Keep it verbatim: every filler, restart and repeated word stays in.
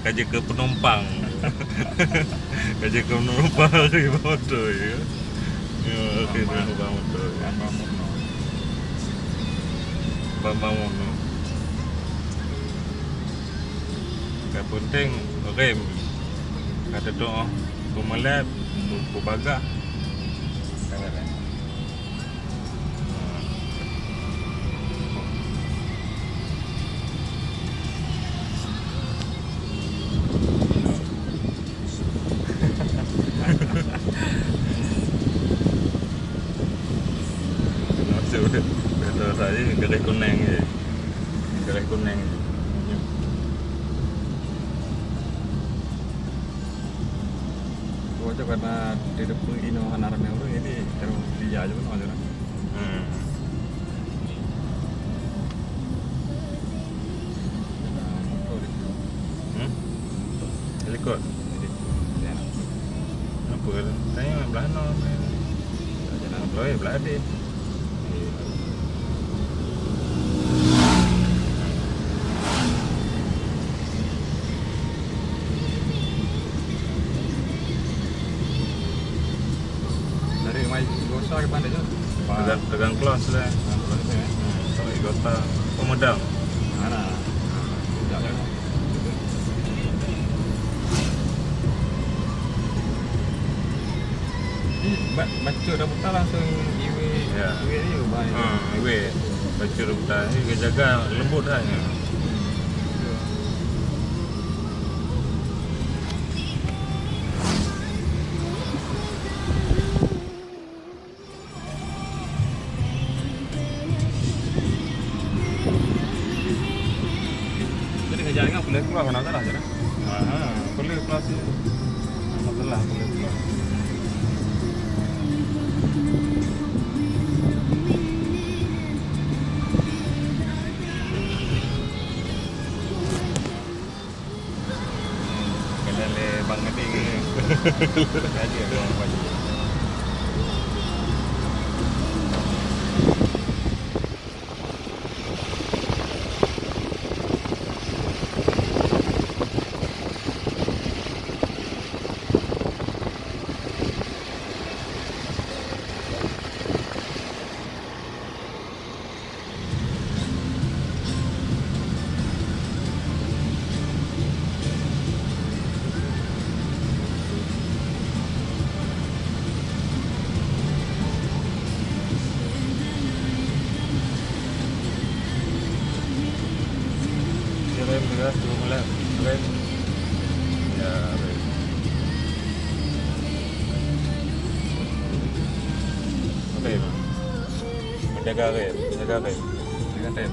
Ka jeuet keu penumpang. Ka jeuet keu penumpang, bang moto, ya. Ya, oke, bang moto, ya. Bang moto. Bang, bang moto. Ka penting rem. Ka teutôh peumeulép, peubagah. Ka beres. Maksud, kata saya, garis kuning je. Garis kuning je. Gua cakap na di depan ino hana ramai orang, jadi terus dia aja pun aja. Hmm. Hmm? Helikot? Kenapa? Tanya belah no. Jalan belah, belah deh. Dari mai Gosa ke Pandai tu? Tegang, tegang kelas lah. Tegang kelas, ya. Hmm, kalau Igota, pemedang. Mana? Tidak ada. Ni ba-, bacut dah buka langsung iwe, ya, iwe dia, baik. Ha, iwe. Bacut dah buka. Ni dia jaga lembut dah ni. Jadi, kerja dengan boleh keluar, mana salah je lah. Aha, boleh keluar sini. Masalah boleh keluar. Kena le Bang Adi ke? Adi Bang Adi. Rem juga, dua bulan. Rem. Ya, rem. Rem. Menjaga rem, menjaga rem. Menjaga rem.